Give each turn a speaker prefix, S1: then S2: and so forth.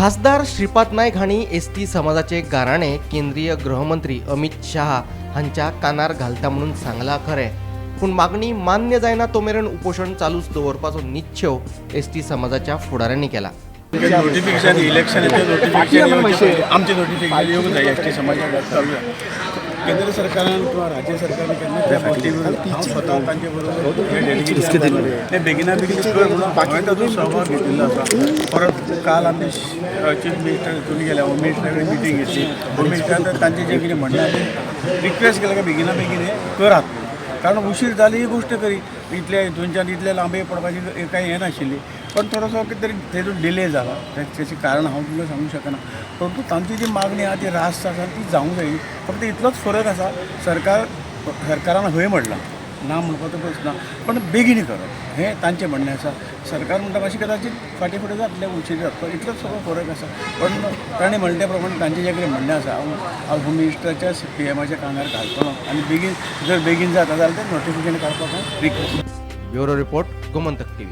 S1: खासदार श्रीपाद नायक हांणी एसटी समाजाचे गाराणे केंद्रीय गृहमंत्री अमित शहा हांच्या कानार घालता म्हणून सांगलां खरें, पूण मागणी मान्य जायना तो मेरेन उपोशण चालूच दवरपाचो निश्चेव एसटी समाजाच्या फुडाऱ्यांनी केला.
S2: नोटिफिकेशन, इलेक्शनाचें नोटिफिकेशन येवचें पयलीं आमचें नोटिफिकेशन येवंक जाय. एसटी समाजाक चालू जाय. केंद्र सरकारान किंवा राज्य सरकारान केन्ना त्या बाबतीत, हांव स्वता तांचे बरोबर हें डेलिगेशन ते बेगिना बेगीन कर म्हणून हांवें तातूंत सहभाग घेतिल्लो आसा. परत काल आमी चीफ मिनिस्टर हितून गेल्या, होम मिनिस्टरा कडेन मिटींग घेतली. होम मिनिस्टरान तांचें जें कितें म्हणणें आसा, रिक्वेस्ट केलें काय बेगिना बेगीन हें करात, कारण उशीर जाली ही गोश्ट खरी. इतले हितूनच्यान इतले लांबे पडपाची कांय हें नाशिल्ली, पण थोडोसो कितें तरी तेतून डिले जाला. तेचें कारण हांव तुमकां सांगूंक शकना, परंतु तांची जी मागणी आहा ती रास्त आसा, ती जावंक जाय. फक्त इतलोच फरक आसा, सरकारान हय म्हणलां, ना म्हणपाचो प्रस्न ना, पण बेगीन करप हें तांचें म्हणणें आसा. सरकार म्हणटा मातशें कदाचीत फाटीं फुडें जातलें, उशीर जातलो, इतलोच सगळो फरक आसा. पण ताणें म्हणलें त्या प्रमाणे तांचें जें कितें म्हणणें आसा, हांव होम मिनिस्टराच्या, पीएमाच्या कानार घालतलो आनी बेगीन, जर बेगीन जाता जाल्यार तें नोटिफिकेशन काडपाक हांव request.
S1: Bureau report, Gomantak TV.